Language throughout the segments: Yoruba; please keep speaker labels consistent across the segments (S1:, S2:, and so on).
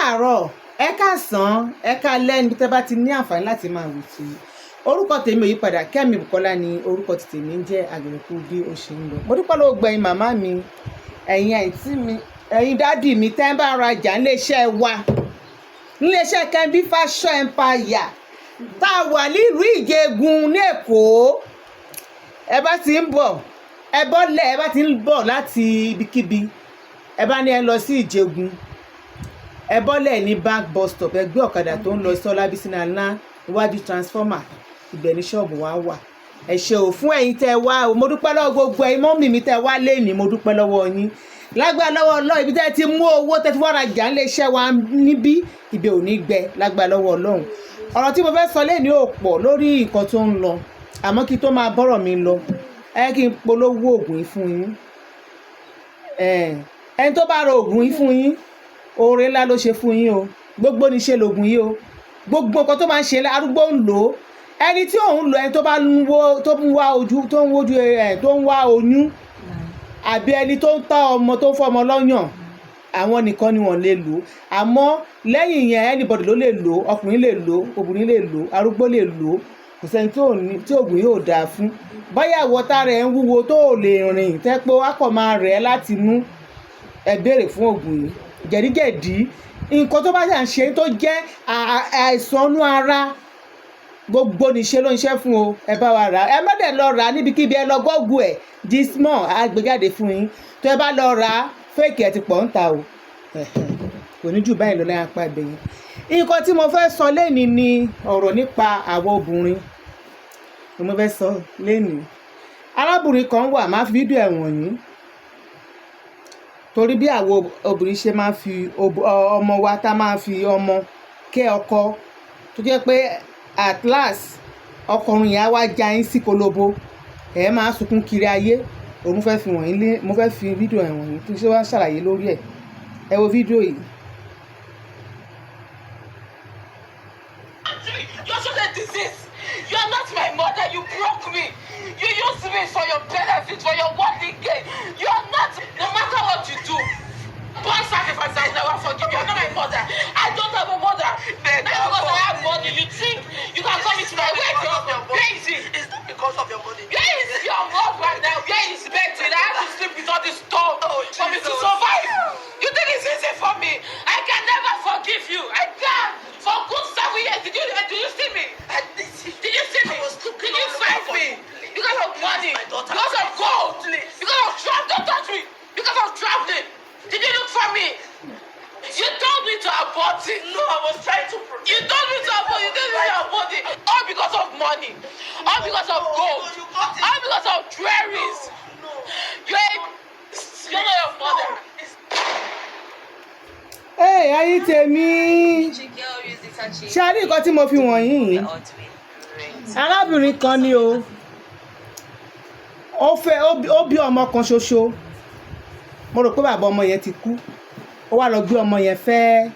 S1: Káàárọ̀, ẹ káàsán, ẹ káalẹ́ níbi tẹ́ bá ti ní àǹfààní láti máa wò tí. Orúkọ tèmi ò yí padà, Kẹ́mi Bùkọ́lá ni orúkọ ti tèmi ń jẹ́. Àgbẹ̀kú bí ó ṣe ń lọ. Mo dúpẹ́ lọ́wọ́ gbẹ̀yìn màmá mi, ẹ̀yin àǹtí mi, ẹ̀yin daddy mi tẹ́ ń bá rajà níléeṣẹ́ wa, níléeṣẹ́ Kẹ́mi Fashion Empire tá a wà nílùú Ìjẹ̀gùn ní Èkó. Ẹ bá ti ń bọ̀, ẹ bọ́lẹ̀. Ẹ bá ti ń bọ̀ láti ibikíbi, ẹ bá ní ẹ lọ sí Ìjẹ̀gùn, ẹ bọ́lẹ̀ ní Bank Bus Stop, ẹ gbé ọ̀kadà tó ń lọ sí Ọlábísí Nana, iwájú transformer, ibẹ̀ ní ṣọ́ọ̀bù wa wà. Ẹ ṣé o fún ẹ̀yin tẹ́ wá o. Mo dúpẹ́ lọ́wọ́ gbogbo ẹ̀yin mummy mi tẹ́ wá lénìí. Mo dúpẹ́ lọ́wọ́ yín. Lágbára lọ́wọ́ Ọlọ́run, ibi tẹ́ ti mú owó tẹ́ ti wá rajà ńlé iṣẹ́ wa níbí, ibẹ̀ ò ní gbẹ lágbára lọ́wọ́ Ọlọ́run. Ọ̀rọ̀ tí mo fẹ́ sọ lénìí ò pọ̀ lórí nǹkan tó ń lọ, àmọ́ kí tó máa bọ́rọ̀ mi lọ, ẹ kí n polówó oògùn yìí fún yín. Ẹni tó bá ra oògùn yìí fún yín, oore ńlá ló ṣe fún yín o. Gbogbo ní ṣe lògùn yìí o. Gbogbo nǹkan tó máa ń ṣe, arúgbó ń lò ó, ẹni tí òun lò, ẹni tó bá ń wo, tó ń wá ojú, tó ń wojú ẹ, tó ń wá oyún, àbí ẹni tó ń tọ́ ọmọ, tó ń fọmọ lọ́yàn, àwọn nìkan ni wọ́n lè lò. Àmọ́ lẹ́yìn yẹn, anybody ló lè lò. Ọkùnrin lè lò, obìnrin lè lò, arúgbó lè lò. Kò sẹ́ni tí oògùn yóò dáa fún. Bóyá ìwọ tára ẹ̀ ń wúwo, tó ò lè rìn, tẹ́ pé wá kọ̀ máa rẹ̀ ẹ́ láti inú, ẹ béèrè fún oògùn yìí. Jẹ̀díjẹ̀dí, nǹkan tó bá ṣà ń ṣe, tó jẹ́ àìsàn inú ara, gbogbo níṣe ló ń ṣe fún o. Ẹ bá wa rà á. Ẹ má dẹ̀ lọ rà á níbikíbi. Ẹ lọ Google ẹ̀, Dismol á gbé jáde fún yín. Tó ẹ bá lọ rà á, fake ẹ ti pọ̀ ń ta o. Kò ní jù báyìí lọ lẹ́yìn apá ibẹ̀ yẹn. Nǹkan tí mo fẹ́ sọ lénìí ni ọ̀rọ̀ nípa àwọn obìnrin ni mo fẹ́ sọ lénìí. Arábìnrin kan wà, máa fi fídíò ẹ̀ wọ̀nyí, torí bí àwọn obìnrin ṣe máa ń fi ọmọ wa, tá máa ń fi ọmọ kẹ́ ọkọ, tó jẹ́ pé at last ọkùnrin yẹn á wá já yín sí kolobo, ẹ̀ máa sunkún kiri ayé. Òun fẹ́ fi wọ̀nyí lé, mo fẹ́ fi fídíò ẹ̀ wọ̀nyí kí n ṣe wá ṣàlàyé lórí ẹ̀. Ẹ wo fídíò yìí.
S2: You're such a disease. You are not my mother. You broke me. You used me for your benefit, for your worldly gain. You are not, no matter what you do. Born sacrifice, I will never forgive you. You're not my mother. I don't have a mother. Not because I have money. You think you can come into my way. You're crazy.
S3: It's not because of your money.
S2: Where is your mom right now? Where is Betty? I have to sleep with all this storm
S3: Oh,
S2: for me to
S3: Jesus.
S2: Survive. You think it's easy for me? I can never forgive you. I can't. For good 7 years, did you see me?
S3: I did see.
S2: Did you see me?
S3: I was looking
S2: Did you
S3: all over
S2: find
S3: for
S2: me?
S3: you, please.
S2: Because of money,
S3: My daughter.
S2: Because of gold,
S3: Please.
S2: Because of travel. Don't touch me. Because of traveling. Did you look for me? You told me to abort it.
S3: No, I was trying to protect.
S2: You told me to abort. You told me to abort it. All because of money. All because of
S3: No,
S2: gold.
S3: no, you got it.
S2: All because of jewelries.
S3: No.
S2: You're not your mother.
S3: It's
S1: Ẹ ayé tèmi, ṣe a rí nǹkan tí mo fi wọ̀nyí yìí? Arábìnrin kan ni o. Ó fẹ́ ó bí ọmọ kan ṣoṣo. Mo rò pé bàbá ọmọ yẹn ti kú. Ó wá lọ gbé ọmọ yẹn fẹ́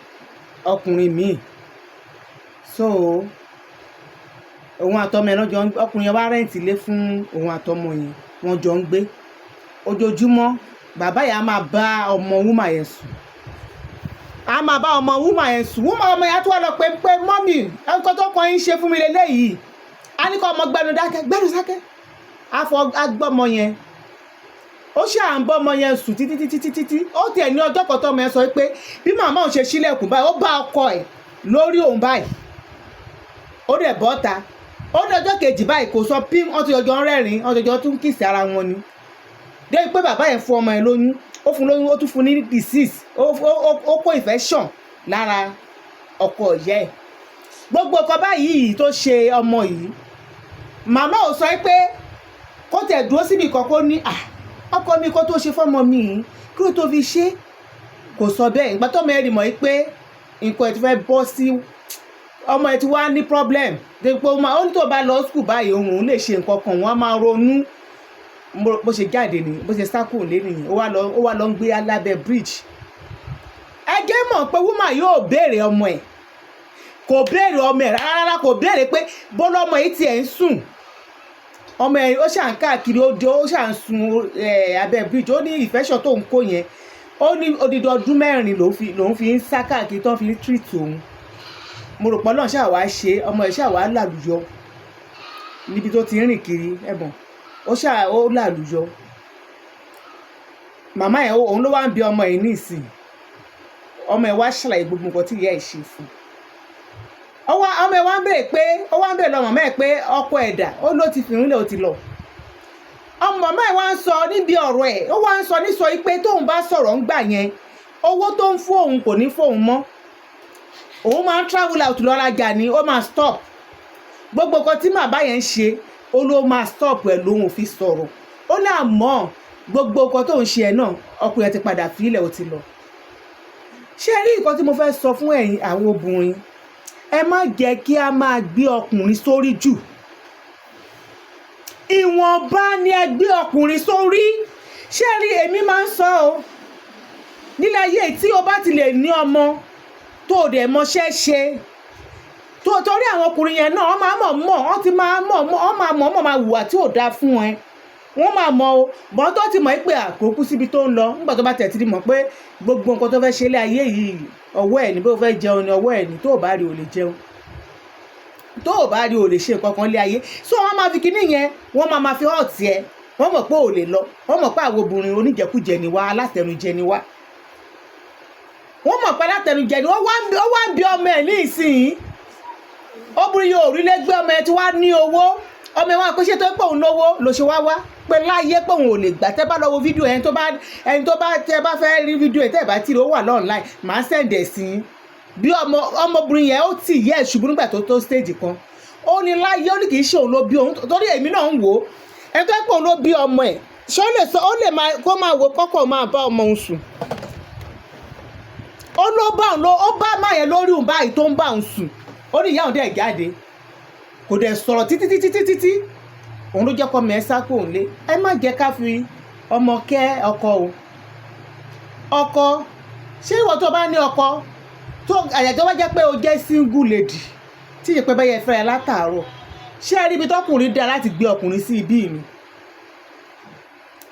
S1: ọkùnrin míì. So òun àtọmọ yẹn lọ́jọ́, ọkùnrin yẹn wá rent ilé fún òun àtọmọ yẹn, wọ́n jọ ń gbé. Ojoojúmọ́, bàbá yẹn á máa bá ọmọ woman yẹn sùn, a máa bá ọmọ woman yẹn sùn. Woman ọmọ yẹn á tún wá lọ pé mummy, nǹkan tó kàn yín ṣe fún mi lélẹ́yìí. Á ní kó ọmọ gbẹnu dákẹ́, gbẹnu dákẹ́. Á fọ agbọ́mọ yẹn, ó ṣáà ń bọ́ ọmọ yẹn sùn títí títí títí tí ó tiẹ̀ ní ọjọ́ kan tó ọmọ yẹn sọ pé bí màmá òun ṣe ṣílẹ̀kùn báyìí, ó bá ọkọ ẹ̀ lórí òun báyìí, ó dẹ̀ bọ́ ta. Ó ní ọjọ́ kejì báyìí, kò sọ pím, wọ́n ti jọjọ́ ń rẹ́rìn-ín, wọ́n jọjọ́ tún kiss ara wọn ni. Débi pé bàbá yẹn fún ọmọ yẹn lóyún, ó fún lóyún, ó tún fún ní disease, ó kó infection lára ọkọ ìyá ẹ̀. Gbogbo nǹkan báyìí tó ṣe ọmọ yìí, màmá ò sọ pé kó tẹ̀ dúró síbi kan kó ní, "Ah, ọkọ mi, kó tó ṣe fọ́mọ mi yìí, kí ló tó fi ṣe?" Kò sọ bẹ́ẹ̀. Ìgbà tọ́mọ ẹ rí mọ̀ pé nǹkan ẹ̀ ti fẹ́ bọ́ sí, ọmọ ẹ ti wá ní problem, débi pé ó ní tó bá lọ school báyìí, òun ò lè ṣe nǹkan kan, òun á máa ronú. Bó ṣe jáde ni, bó ṣe sá kúrò lé nìyẹn. Ó wá lọ ń gbé lábẹ́ bridge. Ẹ jẹ́ mọ̀ pé woman yóò béèrè ọmọ ẹ̀, kò béèrè ọmọ ẹ̀ rárá rárá, kò béèrè pé bọ́lá ọmọ yìí tiẹ̀ ń sùn. Ọmọ ẹ̀ ó ṣà ń káàkiri, ó di ó ṣà ń sun abẹ́ bridge. Ó ní infection tó ń kó yẹn. Ó ní odidi ọdún 4 lòún fi ń sá káàkiri tó ń fi ń treat òun. Mo rò pé Ọlọ́run ṣáà wá ṣe ọmọ ẹ̀ ṣáà wá làlùyọ níbi tó ti ń rìn kiri ẹ̀bọ̀n, ó ṣáà ó làlùyọ. Màmá ẹ̀, òun ló wá ń bi ọmọ ẹ̀ ní ìsìn. Ọmọ ẹ̀ wá ṣàlàyé gbogbo nǹkan tí ìyá ẹ̀ ṣe fún un. Ọmọ ẹ̀ wá ń béèrè pé, ó wá ń béèrè lọ màmá ẹ̀ pé ọkọ ẹ̀dà. Ó ló ti fìrún lẹ̀, ó ti lọ. Ọmọ màmá ẹ̀ wá ń sọ níbi ọ̀rọ̀ ẹ̀, ó wá ń sọ nísọ yìí pé tóun bá sọ̀rọ̀ ń gbà yẹn, owó tó ń fún òun kò ní fóun mọ́. Òun máa ń travel out lọ rajà ni, ó máa stop gbogbo nǹkan tí màbá yẹn ń ṣe. Ó ló máa stop ẹ̀ lóhun ò fi sọ̀rọ̀. Ó ní àmọ́ gbogbo nǹkan tó ń ṣe ẹ̀ náà, ọkùnrin ẹ̀ ti padà fílẹ̀, ó ti lọ. Ṣé ẹ rí nǹkan tí mo fẹ́ sọ fún ẹ̀yin àwọn obìnrin? Ẹ má jẹ́ kí a máa gbé ọkùnrin sórí jù. Ìwọ̀nba ni ẹ gbé ọkùnrin sórí. Ṣé ẹ rí, èmi máa ń sọ o, nílẹ̀ ayé, tí o bá ti lè ní ọmọ tó o dẹ̀ mọṣẹ́ ṣe tó, torí àwọn ọkùnrin yẹn náà, wọ́n máa mọ̀ mọ̀, wọ́n ti máa mọ̀ mọ̀, wọ́n máa mọ̀ mọ̀, máa hùwà tí ò dáa fún ẹ. Wọ́n máa mọ̀ o bọ́n tó ti mọ̀ pé àkókò síbi tó ń lọ. Nígbà tó bá tẹ̀ ti mọ̀ pé gbogbo nǹkan tó fẹ́ ṣe lé ayé yìí, ọwọ́ ẹ̀ ní, bó fẹ́ jẹun ní ọwọ́ ẹ̀ ní, tó o bá rí o lè jẹun, tó o bá rí o lè ṣe nǹkan kan lé ayé. So wọ́n máa fi kinní yẹn, wọ́n máa fi hàn tiẹ̀. Wọ́n mọ̀ pé ò lè lọ. Wọ́n mọ̀ pé àwọn obìnrin oníjẹkújẹ ni wá, alátẹnujẹ ni wá. Wọ́n mọ̀ pé alátẹnujẹ ni wọ́n. Ó wá ń bi ọmọ ẹ̀ ní ìsìn. Obìnrin yóò rí lẹ́gbẹ́. Ọmọ ẹ̀ tí wàá ní owó, ọmọ ẹ̀ wá pé ṣé tó pé òun lówó ló ṣe wá wá pé láyé pé òun ò lè gbà. Tẹ́ bá lọ wo fídíò, ẹni tó bá tẹ́ bá fẹ́ rí fídíò ẹ̀, tẹ́ bá tí ì, ó wà online, màá send ẹ̀ sí i. Bí ọmọ ọmọbìnrin yẹn, ó tì yẹ́ ẹ̀ ṣubú nígbà tó tó stage kan. Ó ní láyé, ó ní kì í ṣe òun ló bí òun, torí èmi náà ń wò ó, ẹni tó pé òun ló bí ọmọ ẹ̀, ṣé ó lè sọ, ó lè máa kó máa wo kọ́kọ́ máa bá ọmọ òun sùn? Ó ló bá òun ló, ó bá máa yẹn lórí òun báyìí tó ń bá òun sùn. Ó ní ìyá òun dẹ̀ jáde, kò dẹ̀ sọ̀rọ̀ títí títí títí tí òun ló jẹ́ kọ́ mẹ́ sá kó òun lé. Ẹ má jẹ́ ká fi ọmọ kẹ́ ọkọ o. Ọkọ, ṣé ìwọ tó bá ní ọkọ tó àyà, tó bá jẹ́ pé o jẹ́ single lady tí ìyẹn pé bẹ́yẹ fẹ́ ẹ látàárọ̀, ṣé ẹ rí ibi tọkùnrin dá láti gbé ọkùnrin sí ibí mi?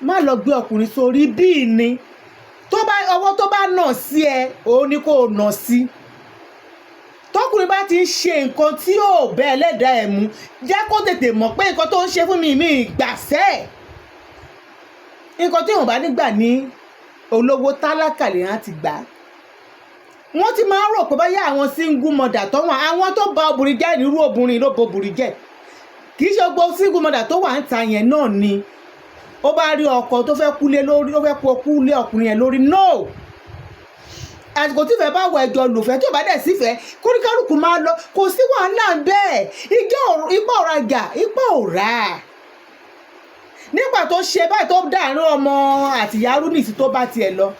S1: Má lọ gbé ọkùnrin sórí ibí ni. Tó bá ọwọ́ tó bá nà sí ẹ, òun ni kò nà sí. Tọkùnrin bá ti ń ṣe nǹkan tí yóò bẹ ẹlẹ́dàá ẹ̀ mú, jẹ́ kó tètè mọ̀ pé nǹkan tó ń ṣe fún mi, mi gbàṣẹ́ nǹkan tí òun bá nígbà ní olówó tálákà lè rántí gbà á. Wọ́n ti máa ń rò pé báyà àwọn single mother tó wà, àwọn tó ba obìnrin jẹ́, nírú obìnrin ló bo obìnrin jẹ́. Kì í ṣe gbogbo single mother tó wà ń ta yẹn náà ni ó bá rí ọkọ tó fẹ́ kúlé lórí, ó fẹ́ kú lé ọkùnrin yẹn lórí. No, àsìkò tí ìfẹ́ bá wọ ẹjọ́ lòfẹ́, tí ò bá dẹ̀ sífẹ́, kóníkálukú máa lọ, kò sí wàhálà bẹ́ẹ̀. Ipá ọ̀rajà, ipá ọ̀rà. Nígbà tó ṣe báyìí, tó dàárín ọmọ àtìyárú nìsí, tó bá tiẹ̀ lọ,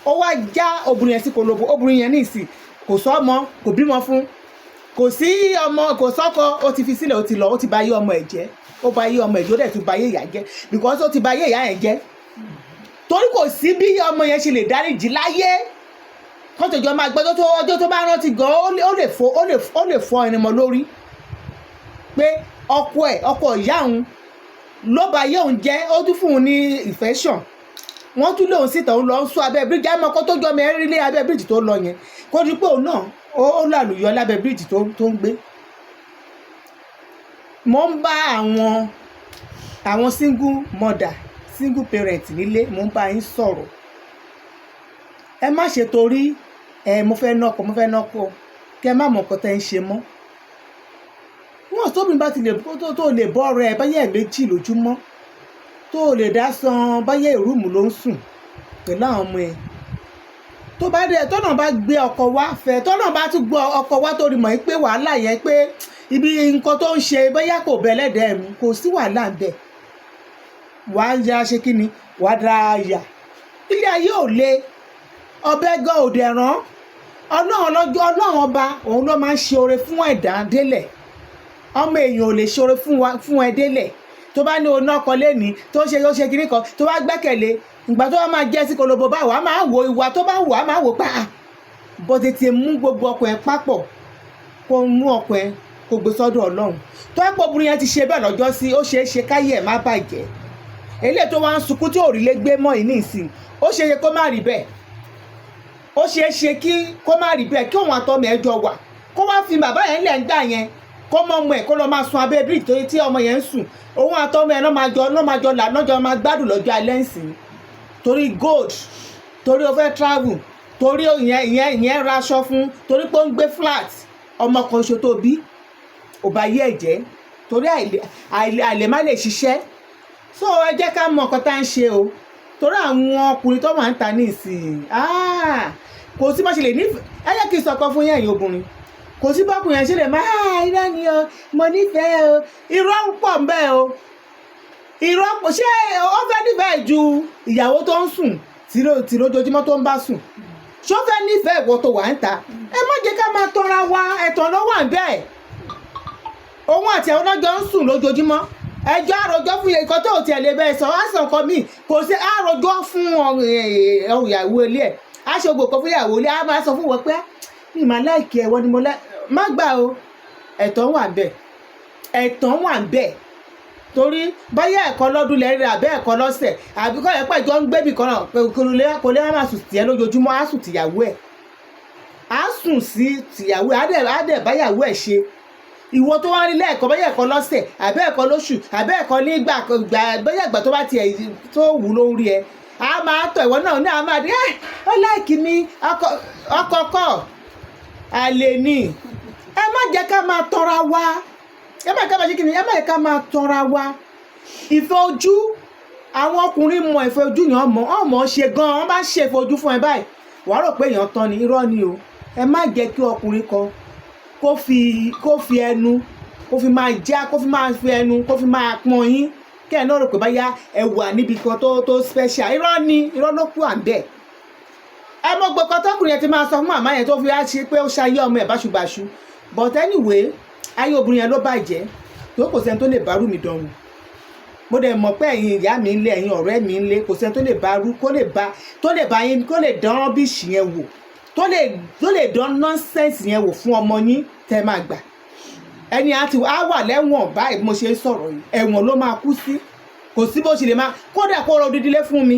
S1: ó wá já obìnrin yẹn sí kolobo. Obìnrin yẹn nìsí kò sọ́mọ, kò bímọ fún, kò sí ọmọ, kò sọ́kọ, ó ti fi sílẹ̀, ó ti lọ. Ó ti bà ayé ọmọ ẹ̀ jẹ́, ó bà ayé ọmọ ẹ̀ jẹ́, ó dẹ̀ tún bà ayé ìyá jẹ́, because ó ti bà ayé ìyá yẹn jẹ́, torí kò sí bí ọmọ yẹn ṣe lè dáríjì láyé kọ́tọ̀jọ́ máa gbọ́ tó ọjọ́ tó bá rántí gan, ó lè fọ́ ẹni mọ́ lórí pé ọkọ ẹ̀, ọkọ ìyá òun ló bà ayé òun jẹ́. Ó tún fún un ní infection, wọ́n tún lóun síta, òun lọ ń sún abẹ́ bíríjì. Àmọ́ kó tó jọ ọmọ ẹ rí lé abẹ́ bíríjì tó lọ yẹn, kó di pé òun náà ó làlùyọ lábẹ́ bíríjì tó ń gbé. Mo ń bá àwọn single mother, single parent nílé, mo ń bá yín sọ̀rọ̀. Ẹ má ṣe torí ẹ mo fẹ́ nọ́kọ, mo fẹ́ nọ́kọ, kẹ má mọ̀ nǹkan tẹ́ ń ṣe mọ́. Wọ́n tóbi bá ti lè tó lè bọ́ ọ̀rẹ́ ẹ báyẹ̀ méjì lójúmọ́, tó lè dá san báyẹ̀ room ló ń sùn pẹ̀lú àwọn ọmọ ẹ̀, tó bá dé, tọ́nà bá gbé ọkọ wá fẹ́, tọ́nà bá tún gbọ́ ọkọ wá, tó rí mọ̀ pé wàhálà yẹn, pé ibi nǹkan tó ń ṣe bóyá kò bẹ ẹlẹ́dẹ̀ẹ́ mu, kò sí wàhálà ń bẹ̀. Wàá ya ṣe kí ni, wàá dára yà. Ilé ayé ò le, ọbẹ̀ gan ò dẹ̀ rán Ọlọ́run lọ́jọ́. Ọlọ́run Ọba, òun ló máa ń ṣe oore fún ẹ̀dá délẹ̀. Ọmọ èèyàn ò lè ṣe oore fún wa fún ẹ délẹ̀. Tó bá ní oná ọkọ lẹ́ni tó ṣe, ó ṣe kinní kan, tó bá gbẹ́kẹ̀lé, ìgbà tó bá máa jẹ́ sí kolobo báwo, á máa wo ìwà tó bá wù, á máa wò pa á bó tètè mú gbogbo ọkọ ẹ papọ̀, kó mú ọkọ ẹ, kó gbé sọ́dọ̀ Ọlọ́run. Tó ẹ pọ̀ obìnrin yẹn ti ṣe bẹ́ẹ̀ lọ́jọ́ sí, ó ṣeé ṣe káyé ẹ̀ má bàjẹ́. Eléyìí tó wá ń sunkún tí ò rí lé gbé mọ́ yìí nísìn, ó ṣeé ṣe kó má rí bẹ́ẹ̀. Ó ṣeé ṣe kí kó má rí bẹ́ẹ̀, kí òun àtọmọ ẹ̀ jọ wà, kó wá fi bàbá yẹn lẹ̀ ń gbà yẹn, kó mọ ọmọ ẹ̀ kó lọ máa sun abẹ́ bíríìjì, torí tí ọmọ yẹn ń sùn, òun àtọmọ ẹ̀ náà máa jọ là lọ́jọ́ máa gbádùn lọ́jọ́ alẹ́ ń sìn. Torí gold, torí ó fẹ́ travel, torí ìyẹn raṣọ fún, torí pé ó ń gbé flat, ọmọ kan ṣo tó bí ò bá yé ẹ̀jẹ̀, torí àìlè má lè ṣiṣẹ́. So ẹ jẹ́ ká mọ nǹkan tá à ń ṣe o, torí àwọn ọkùnrin tó wà ń ta ní ìsìn, ah, kò sí bá ṣe lè nífẹ̀ẹ́. Ẹ jẹ́ kí n sọ̀kan fún yín, ẹ̀yin obìnrin, kò sí bọ́kùnrin yẹn ṣe lè máa, irọ́ ni o, mo nífẹ̀ẹ́ o. Irọ́ pọ̀ ń bẹ́ẹ̀ o, irọ́ pọ̀. Ṣé ó fẹ́ nífẹ̀ẹ́ ju ìyàwó tó ń sùn tí lójoojúmọ́ tó ń bá sùn? Ṣé ó fẹ́ nífẹ̀ẹ́ ìwọ tó wà ń ta? Ẹ má jẹ́ ká máa tọra wa, ẹ̀tàn ló wà ń bẹ́ẹ̀. Òun àti àwọn ọlọ́jọ́ ń sùn lójoojúmọ́, ẹjọ́ àròjọ́ fún nǹkan tó tiẹ̀ lè bẹ́ẹ̀ sọ, á sàn kan míì kò sí àròjọ́ fún ìyàwó ilé ẹ̀, á ṣe ògbò kan fún ìyàwó ilé, á máa sọ fún wọn pé mi máa like ẹ̀, wọ́n ni mo like. Má gbà o, ẹ̀tàn wà ń bẹ̀, ẹ̀tàn wà ń bẹ̀. Torí báyà ẹ̀kọ́ lọ́dún lẹ́rìí àbẹ́ ẹ̀kọ́ lọ́sẹ̀ àbí kọ́ ẹ̀ pẹ̀jọ́ ń gbébì kan náà, kò lè má sùn tiẹ̀ lójoojúmọ́, á sùn tìyàwó ẹ̀, á sùn sí tìyàwó ẹ̀, á dẹ̀ báyàwó ẹ̀ ṣe. Ìwọ tó wá rí lẹ́ẹ̀kan, báyà ẹ̀kọ́ lọ́sẹ̀ àbẹ́ ẹ̀kọ́ lóṣù àbẹ́ ẹ̀kọ́ nígbà báyà ìgbà tó bá tiẹ̀ tó wù ló ń rí ẹ, á máa tọ̀ ìwọ náà ní á máa dé ẹ́, ó like mi. Ọkọ kọ́ àlè ni. Ẹ má jẹ́ ká máa tọra wa, ẹ má jẹ́ ká máa ṣe kí ni, ẹ má jẹ́ ká máa tọra wa. Ìfẹ́ ojú, àwọn ọkùnrin mọ ìfẹ́ ojú yẹn, mọ ọmọ ṣe gan-an. Wọ́n bá ń ṣe ìfẹ́ ojú fún ẹ báyìí, wàá rò pé èèyàn tán ni. Irọ́ ni o. Ẹ má jẹ́ kí ọkùnrin kan kó fi ẹnu kó fi máa já, kó fi máa fi ẹnu kó fi máa pọ́n yín, kí ẹ náà rò pé báyà ẹ wà níbi kan tó special. Irọ́ ni, irọ́ ló kù à ń bẹ̀. Ẹ mọ gbogbo tọkùnrin yẹn ti máa sọ fún màmá yẹn tó fi á ṣe pé ó ṣayé ọmọ ẹ̀ báṣubàṣu. But anyway, ayé obìnrin yẹn ló bàjẹ́ tó, kò sẹ́ni tó lè bá rú mi dánwò. Mo dẹ̀ mọ̀ pé ẹ̀yin ìyá mi ń lé, ẹ̀yin ọ̀rẹ́ mi ń lé, kò sẹ́ni tó lè bá rú kó lè bá tó lè bá yín kó lè dán rubbish yẹn wò, tó lè dán nonsense yẹn wò fún ọmọ yín tẹ́ máa gbà. Ẹni á ti á wà lẹ́wọ̀n báyìí bí mo ṣe ń sọ̀rọ̀ yìí, ẹ̀wọ̀n ló máa kú sí. Kò sí bó ṣe lè máa, kódà kó rọ odidi lé fún mi,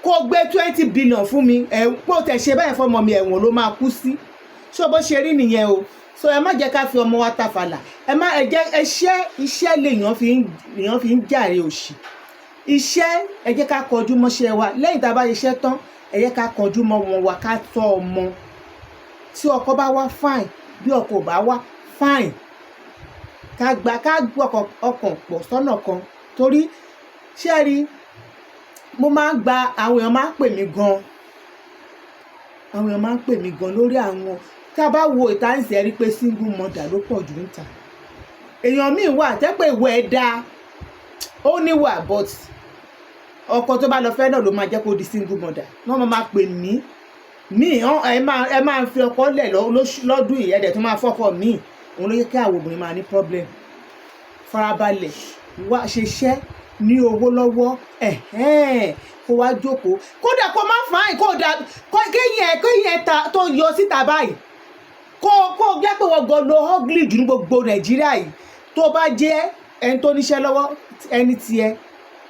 S1: kó gbé 20 billion fún mi, ẹ̀ kó tẹ̀ ṣe báyìí fọmọ mi, ẹ̀wọ̀n ló máa kú sí. So bó ṣe rí nìyẹn o. So ẹ má jẹ́ ká fi ọmọ wa tafàlà. Ẹ má ẹ jẹ́ ẹṣẹ́ iṣẹ́ lèèyàn fi ń jàre òṣì. Iṣẹ́, ẹ jẹ́ ká kọjú mọ́ṣẹ́ wa. Lẹ́yìn tá a bá ṣiṣẹ́ tán, ẹ jẹ́ ká kọjú mọ́ wọn wa, ká tọ́ ọmọ. Tí ọkọ bá wá, fine. Bí ọkọ ò bá wá, fine. Ká gba ká gbọ́ ọkàn pọ̀ sọ́nà kan. Torí ṣé ẹ rí, mo máa ń gba, àwọn èèyàn máa ń pè mí gan, àwọn èèyàn máa ń pè mí gan lórí àwọn tá a bá wo ìtàǹsì. Ẹ rí pé single mother ló pọ̀ jù níta. Èèyàn míì wà tẹ́pẹ́ ìwọ ẹ̀ dáa, ó níwà, but ọkọ tó bá lọ fẹ́ náà ló máa jẹ́ kó di single mother. Wọ́n máa pè mí míì, ẹ máa fi ọkọ lẹ̀ lọ́dún yìí, ẹ dẹ̀ tó máa fọ́kọ míì. Òun ló yẹ kí àwọn obìnrin máa ní problem. Farabalẹ̀ wá ṣiṣẹ́, ní owó lọ́wọ́, ẹ̀hẹ́n, kó wá jókòó. Kódà kó má fine, kó dà kéyìn ẹ ta tó yọ síta báyìí, kó jẹ́ pé wọ́n gan lo ugly jù ní gbogbo Nàìjíríà yìí, tó bá jẹ́ ẹni tó níṣẹ́ lọ́wọ́, ẹni tiẹ̀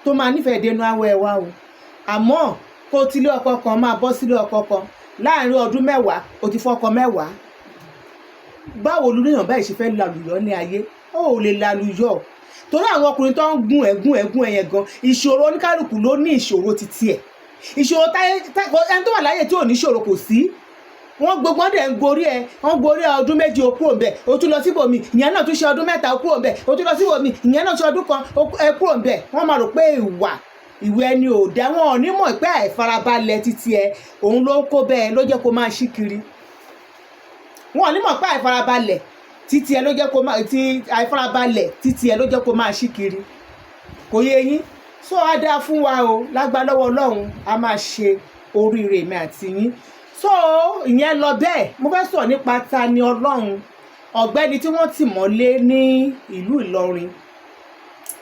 S1: tó máa nífẹ̀ẹ́ dénú awọ ẹ̀ wá o. Àmọ́ kó tilé ọkọ kan máa bọ́ sílé ọkọ kan láàrin ọdún 10, o ti fọ́kọ 10, báwo lórí èèyàn báyìí ṣe fẹ́ lálùyọ ní ayé? Ó ò lè lálùyọ, torí àwọn ọkùnrin tó ń gún ẹ gún ẹ gún ẹ yẹn gan, ìṣòro oníkálukú ló ní ìṣòro títí ẹ̀. Ìṣòro táyé ẹni tó wà láyé tí ò ní ìṣòro kò sí. Wọ́n gbogbo wọn dẹ̀ ń gorí ẹ, wọ́n gorí ẹ ọdún 2, o kúrò ńbẹ̀, o tún lọ síbòmí, ìyẹn náà tún ṣe ọdún 3, o kúrò ńbẹ̀, o tún lọ síbòmí, ìyẹn náà ṣe ọdún 1, ẹ kúrò ńbẹ̀. Wọ́n máa rò pé ìwà ẹni ò dá. Wọn ò ní mọ̀ pé àìfarabalẹ̀ títí ẹ òun ló ń kó bẹ́ẹ̀, ló jẹ́ kó máa ṣí kiri. Wọn ò ní mọ̀ pé àìfarabalẹ̀ títí ẹ ló jẹ́ kó máa ti àìfarabalẹ̀ títí ẹ ló jẹ́ kó máa ṣí kiri. Kò yé yín? So á dáa fún wa o, lágbá lọ́wọ́ Ọlọ́run, a máa ṣe oríire mi àti yín. So ìyẹn lọ bẹ́ẹ̀. Mo fẹ́ sọ̀rọ̀ nípa Tani Ọlọ́run, ọ̀gbẹ́ni tí wọ́n tì mọ́lé ní ìlú Ìlọrin.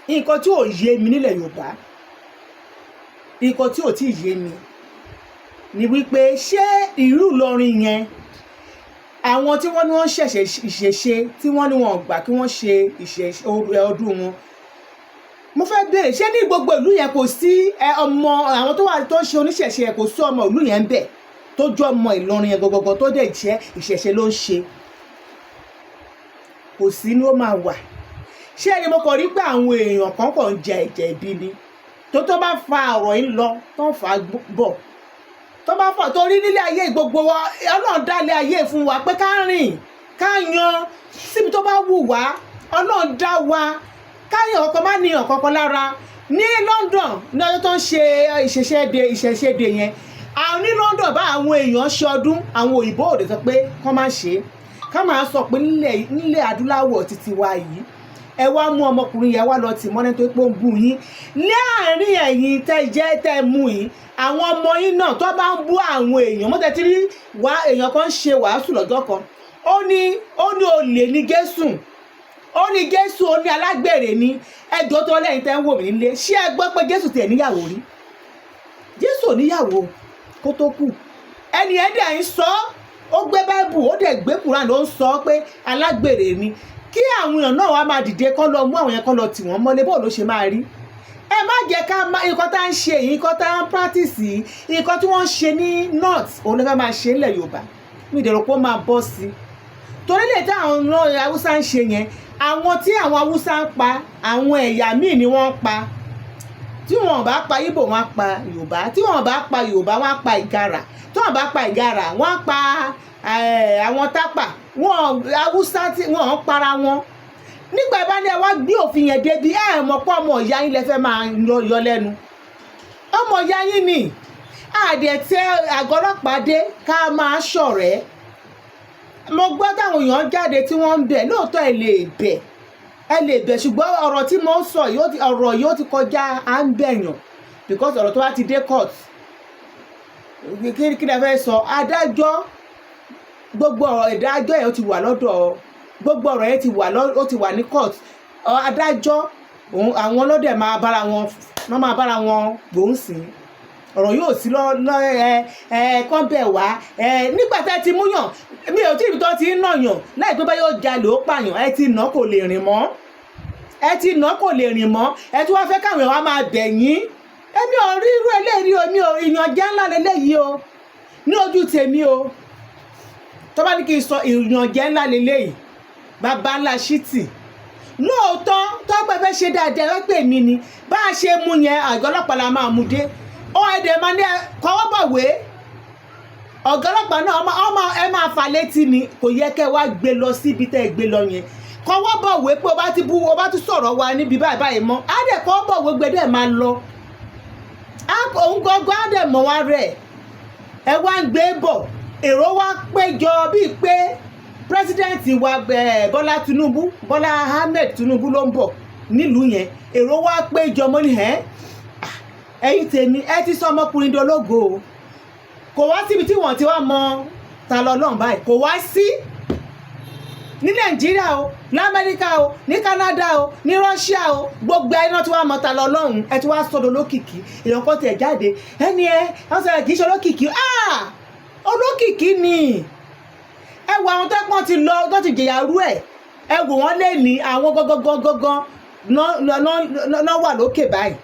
S1: Nǹkan tí ò yé mi nílẹ̀ Yorùbá, nǹkan tí ò tí ì yé mi ni wípé ṣé ìlú Ìlọrin yẹn, àwọn tí wọ́n ní wọ́n ṣẹ̀ṣẹ̀ ìṣẹ̀ṣe, tí wọ́n ní wọn ò gbà kí wọ́n ṣe ọdún wọn, mo fẹ́ béèrè, ṣé ní gbogbo ìlú yẹn kò sí ọmọ àwọn tó wà tó ń ṣe oníṣẹ̀ṣe yẹn, kò sí ọmọ ìlú yẹn ń bẹ̀? Tó jọ ọmọ Ìlọrin yẹn gọgọgọ, tó dẹ̀ jẹ́ ìṣẹ̀ṣe ló ń ṣe, kò sí ní ó máa wà. Ṣé ẹni mo kàn rí pé àwọn èèyàn kan kàn ń jẹ ẹ̀jẹ̀ ìbí ni, tó bá fa ọ̀rọ̀ yìí lọ, tó ń fà á bọ̀, tó bá fà, torí nílé ayé gbogbo wa, Ọlọ́run dá ilé ayé fún wa pé ká rìn, ká yan síbi tó bá wù wá. Ọlọ́run dá wa ká yàn ọkọ, má níyàn kankan lára. Ní London, ní ọjọ́ tó ń ṣe ìṣẹ̀ṣẹ̀dé yẹn, àwọn ní London bá àwọn èèyàn ṣe ọdún, àwọn òyìnbó òde sọ pé kọ́ máa ṣe é. Ká máa sọ pé nílẹ̀ adúláwọ̀ títí wa yìí, ẹ wá mú ọmọkùnrin yẹn wá lọ tì mọ́ nítorí pé ó ń bú yín. Láàárín ẹ̀yin tẹ́ jẹ́ tẹ́ mú yìí, àwọn ọmọ yín náà tó bá ń bú àwọn èèyàn mọ́tẹ́ tí rí wá, èèyàn kan ń ṣe wàásù lọ́jọ́ kan, ó ní olè ní Jésù, ó ní Jésù, ó ní alágbèrè ní. Ẹjọ́ tó lẹ́yìn tẹ́ ń wò mí nílé, ṣé ẹ gbọ́ pé Jésù tiẹ̀ níyàwó rí? Jésù ò níyàwó kó tó kú. Ẹni ẹ̀ dẹ̀ ń sọ, ó gbé Báíbù, ó dẹ̀ gbé Kùránì, ló ń sọ pé alágbèrè ni. Kí àwọn èèyàn náà wá máa dìde kọ́ lọ mú àwọn yẹn, kọ́ lọ tì wọ́n mọ́lé, bóò ló ṣe máa rí? Ẹ má jẹ́ ká má nǹkan tá ń ṣe yìí, nǹkan tá ń practice yìí, nǹkan tí wọ́n ń ṣe ní north, òun ló fẹ́ máa ṣe nílẹ̀ Yorùbá. Mi ìdẹ̀rù pé ó máa bọ́ sí i, torí lè tí àwọn Haúsá ń ṣe yẹn, àwọn tí àwọn Haúsá ń pa, àwọn ẹ̀yà míì ni wọ́n ń pa. Tí wọn bá pa Ìgbò, wọn á pa Yorùbá. Tí wọn bá pa Yorùbá, wọn á pa Ìgarà. Tí wọn bá pa Ìgarà, wọn á pa àwọn Tápà. Wọn Haúsá tí wọn ń para wọn nígbà bá ní ẹ wá gbé òfin yẹn débi, ẹ mọ̀ pé ọmọ ìyá yín lẹ fẹ́ máa yọ lẹ́nu. Ọmọ ìyá yín ni àdẹ̀tẹ̀ àgọ́ ọlọ́pàá dé ká máa ṣọ̀rẹ́. Mo gbọ́ táwọn èèyàn jáde tí wọ́n ń bẹ̀. Lóòótọ́, ẹ lè bẹ̀, ẹ lè bẹ̀, ṣùgbọ́n ọ̀rọ̀ tí mo ń sọ yìí, ọ̀rọ̀ yìí ó ti kọjá à ń bẹ̀yàn, because ọ̀rọ̀ tó bá ti dé court, kí ni ẹ fẹ́ sọ? Adájọ́, gbogbo ọ̀rọ̀ ìdájọ́ yẹn ó ti wà lọ́dọ̀, gbogbo ọ̀rọ̀ yẹn ti wà lọ́ ó ti wà ní court. Adájọ́ àwọn ọlọ́dẹ máa bára wọn, wọ́n máa bára wọn gbòǹsìn. Ọ̀rọ̀ yóò sí lọ́ lọ́ ẹ ẹ kán bẹ̀ wá ẹ. Nígbà tá ẹ ti mú yàn, mi ò tí ì tó ti ń nàyàn láì pé bá yóò jalè, ó pààyàn, ẹ ti nà kò lè rìn mọ́, ẹ ti nà kò lè rìn mọ́, ẹ tí wọ́n fẹ́ káwọn èèyàn wá máa bẹ̀ yín. Èmi ò rí irú eléyìí o. Mi ò, ìyànjẹ ńlá leléyìí o ní ojú tèmi o. Tó bá ní kí n sọ, ìyànjẹ ńlá leléyìí, bàbá ńlá ṣítì. Lóòótọ́, tó pẹ́ fẹ́ ṣe dáadáa, ẹ pè mí ni bá a ṣe mú yẹn, àgọ́ ọlọ́pàá la máa mú dé. Ó ẹ̀dẹ̀ máa ní kọ́wọ́ bọ̀wé ọ̀gá ọlọ́pàá náà, ọmọ ẹ máa fa létí ni. Kò yẹ kẹ́ wá gbé lọ síbi tẹ́ ẹ gbé lọ yẹn. Kọ́wọ́ bọ̀wé pé o bá ti bú, o bá ti sọ̀rọ̀ wa níbi báyìí báyìí mọ́, á dẹ̀ kọ́wọ́ bọ̀wé gbé dẹ̀ máa lọ. Òun gangan á dẹ̀ mọ̀ wá rẹ̀. Ẹ wá ń gbé bọ̀, èrò wá péjọ bíi pé president wa, Bọ́lá Tinubu, Bọ́lá Ahmed Tinubu ló ń bọ̀ nílùú yẹn. Èrò wá péjọ mọ́ ní ẹ́. Ẹ̀yin tèmi, ẹ ti sọ ọmọkùnrin dológo o. Kò wá síbi tí wọ́n ti wá mọ ta lọ lọ́hùn báyìí. Kò wá sí ní Nàìjíríà o, Lamẹ́ríkà o, ní Canada o, ní Russia o, gbogbo ẹ náà tí wàá mọ ta lọ lọ́hùn. Ẹ ti wá sọdọ̀ olókìkí. Èèyàn kan tẹ̀ jáde, ẹni ẹ wọ́n sọ kì í ṣe olókìkí. Ah, olókìkí ni. Ẹ wo àwọn tó pọ́n ti lọ, tó ti jìyà rú ẹ̀, ẹ wò wọ́n lé ní àwọn gangan náà wà lókè báyìí.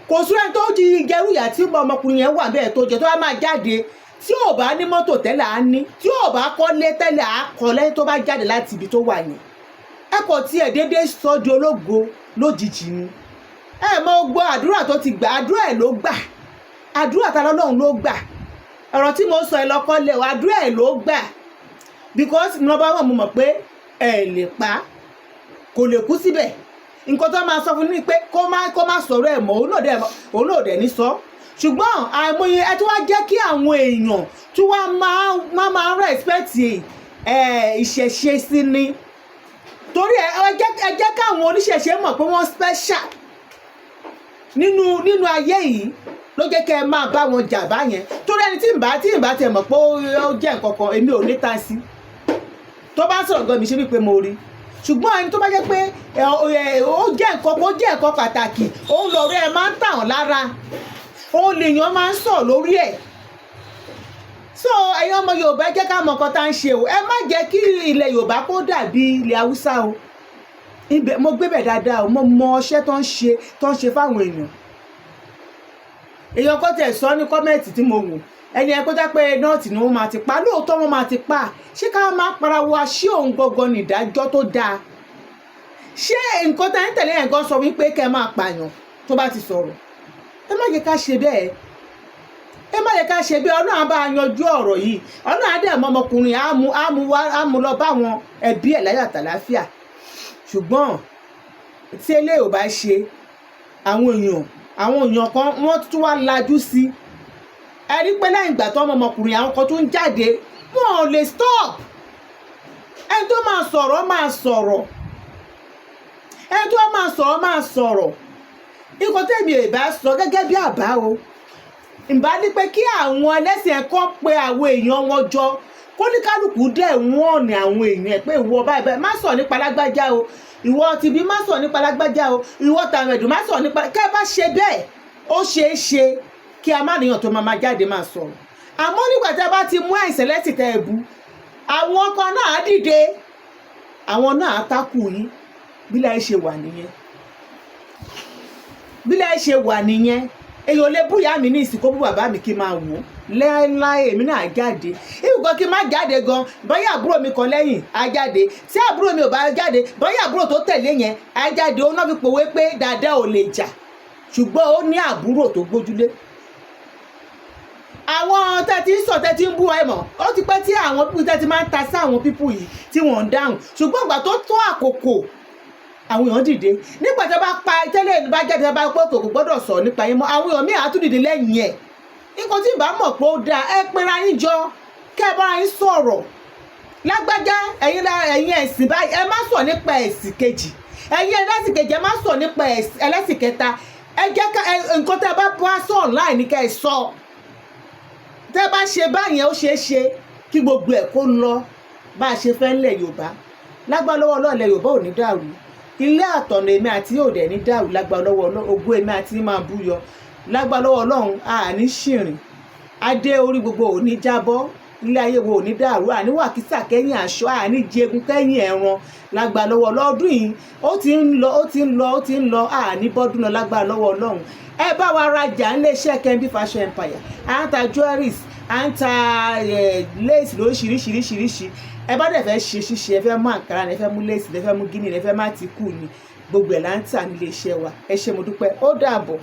S1: Kò sí ẹni tó di jẹrú ìyà tí ọmọkùnrin yẹn wà bẹ́ẹ̀ tó jẹ, tó bá máa jáde, tí ò bá ní mọ́tò tẹ́lẹ̀ á ní, tí ò bá kọ́lé tẹ́lẹ̀ á kọ́lé, tó bá jáde láti ibi tó wà yẹn. Ẹ kò tiẹ̀ déédéé sọ di ológo lójijì ni. Ẹ mọ gbọ́ àdúrà tó ti gbà, àdúrà ẹ̀ ló gbà, àdúrà ta lọ́lọ́run ló gbà. Ọ̀rọ̀ tí mo sọ, ẹ lọ́kọ́lẹ̀ o, àdúrà ẹ̀ ló gbà, because number one, mo mọ̀ pé ẹ lè pa, kò lè kú síbẹ̀. Nǹkan tó máa sọ fún mi pé kó má sọ̀rọ̀ ẹ̀ mọ́, òun náà dẹ̀ ní sọ. Ṣùgbọ́n àìmọye ẹ tí wàá jẹ́ kí àwọn èèyàn tí wàá máa respect ẹ̀ ìṣẹ̀ṣe sí ni, torí ẹ jẹ́ káwọn oníṣẹ̀ṣe mọ̀ pé wọ́n special nínú ayé yìí. Ló jẹ́ kẹ́ ẹ máa bá wọn jà báyẹn, torí ẹni tí ń bá tiẹ̀ mọ̀ pé ó jẹ́ nǹkan kan, èmi ò ní ta sí. Tó bá sọ̀rọ̀ gan, mi ṣe wípé mo rí. Ṣùgbọ́n ẹni tó bá jẹ́ pé ó jẹ́ nǹkan, ó jẹ́ nǹkan pàtàkì, òun lọ̀rọ̀ ẹ máa ń tà wọ́n lára, òun lèèyàn máa ń sọ̀ lórí ẹ̀. So ẹ̀yin ọmọ Yorùbá, jẹ́ ká mọ nǹkan tá à ń ṣe o. Ẹ má jẹ́ kí ilẹ̀ Yorùbá kó dàbí ilẹ̀ Haúsá o. Ibẹ̀ mo gbé bẹ̀ dáadáa o. Mo mọ ọṣẹ́ tó ń ṣe fáwọn èèyàn. Èèyàn kan tẹ̀ sọ ní comment tí mo wò. Ẹni ẹ kó jẹ́ pé North ni wọ́n máa ti pa, lóòótọ́ wọ́n máa ti pa. Ṣé ká máa para wa? Ṣé òun gangan ní ìdájọ́ tó dáa? Ṣé nǹkan tá ń tẹ̀lé yẹn gan sọ wípé kẹ́ ẹ máa pààyàn tó bá ti sọ̀rọ̀? Ẹ má jẹ́ ká ṣe bẹ́ẹ̀, ẹ má jẹ́ ká ṣe bẹ́ẹ̀. Ọlọ́run á bá a yanjú ọ̀rọ̀ yìí. Ọlọ́run á dẹ̀ mọ́ ọmọkùnrin, á mú wá, á mú lọ bá àwọn ẹbí ẹ̀ láyọ̀ àtàláfíà. Ṣùgbọ́n tí eléyìí ò bá ṣe, àwọn èèyàn kan wọ́n tún wá lajú sí ẹ rí pé lẹ́yìn ìgbà tó ọmọkùnrin, àwọn kan tún ń jáde, wọn ò lè stop. Ẹni tó máa sọ̀rọ̀ máa sọ̀rọ̀, ẹni tó máa sọ̀rọ̀ máa sọ̀rọ̀. Nǹkan tẹ̀mí ò bá sọ gẹ́gẹ́ bí àbá o, ìbá ní pé kí àwọn ẹlẹ́sìn ẹ̀kọ́ pe àwọn èèyàn wọn jọ, kóníkálùkù dẹ̀ wọ́n ní àwọn èèyàn ẹ̀ pé, ìwọ báyìí báyìí, má sọ nípa lágbájá o, ìwọ tìbí, má sọ nípa lágbájá o, ìwọ tàmẹ̀dù, má sọ nípa. Kẹ́ ẹ bá ṣe bẹ́ẹ̀, ó ṣeé ṣe kí a má níyàn tó máa jáde máa sọ̀rọ̀. Àmọ́ nígbà tí a bá ti mú àìsàn lẹ́sìn tẹ́ ẹ bu, àwọn kan náà á dìde, àwọn náà á tákù yín. Bí láì ṣe wà nìyẹn, bí láì ṣe wà nìyẹn. Èyàn ò lè bú ìyá mi ní ìsìnkú, bú bàbá mi, kí n máa wò ó láéláé. Èmi náà jáde ibùkún kí n má jáde gan, bóyá àbúrò mi kan lẹ́yìn á jáde. Tí àbúrò mi ò bá jáde, bóyá àbúrò tó tẹ̀lé yẹn á jáde. Ó náà fi pòwe pé dáadáa ò lè jà, ṣùgbọ́n ó ní àbúrò tó gbójúlé. Àwọn tẹ́ ti ń sọ, tẹ́ ti ń bú ẹ mọ̀, ó ti pẹ́ tí àwọn people tẹ́ ti máa ń ta sí àwọn people yìí tí wọ́n ń dáhùn. Ṣùgbọ́n ìgbà tó tó àkókò, àwọn èèyàn dìde. Nígbà tí wọ́n bá pa tẹ́lẹ̀ bá jáde, bá pé kò gbọ́dọ̀ sọ̀rọ̀ nípa yín mọ́, àwọn èèyàn míì á tún dìde lẹ́yìn ẹ̀. Nǹkan tí ìbá mọ̀ pé ó dáa, ẹ pera yín jọ, kẹ́ ẹ bára yín sọ̀rọ̀. Lágbájá, ẹ̀yin ẹ̀yin ẹ̀sìn báyìí, ẹ má sọ nípa ẹ̀sìn kejì. Ẹ̀yin ẹlẹ́sìn kejì, ẹ má sọ nípa ẹlẹ́sìn kẹta. Ẹ jẹ́ ká nǹkan tẹ́ ẹ bá bá sọ online ní kẹ́ ẹ sọ. Tẹ́ bá ṣe báyẹn, ó ṣeé ṣe kí gbogbo ẹ̀ kó lọ bá a ṣe fẹ́ ńlẹ̀ Yorùbá. Lágbára lọ́wọ́ Ọlọ́run, ilẹ̀ Yorùbá ò ní dàrú. Ilé àtọ̀nà èmi àti yóò dẹ̀ ní dàrú. Lágbára lọ́wọ́ Ọlọ́run, ògo èmi àti máa búyọ. Lágbára lọ́wọ́ Ọlọ́run, a ní ṣìrìn, adé orí gbogbo ò ní jábọ́, ilé ayé wo ò ní dàrú, àní wàkísà kẹ́yìn aṣọ, àní jẹgun kẹ́yìn ẹran. Lágbára lọ́wọ́ lọ́dún yìí, ó ti ń lọ, ó ti ń lọ, ó ti ń lọ, àní bọ́dún lọ. Lágbára lọ́wọ́ Ọlọ́run, ẹ bá wa rajà níléeṣẹ́ Kembi Fashion Empire. À ń ta jewelries, à ń ta lace lóríṣiríṣiríṣiríṣi. Ẹ bá dẹ̀ fẹ́ ṣe ṣíṣe, ẹ fẹ́ mú àǹkárá ni, ẹ fẹ́ mú lace ni, ẹ fẹ́ mú guinea ni, ẹ fẹ́ má ti kù ni, gbogbo ẹ̀ là ń tà nílé iṣẹ́ wa. Ẹ ṣé, mo dúpẹ́, ó dàbọ̀.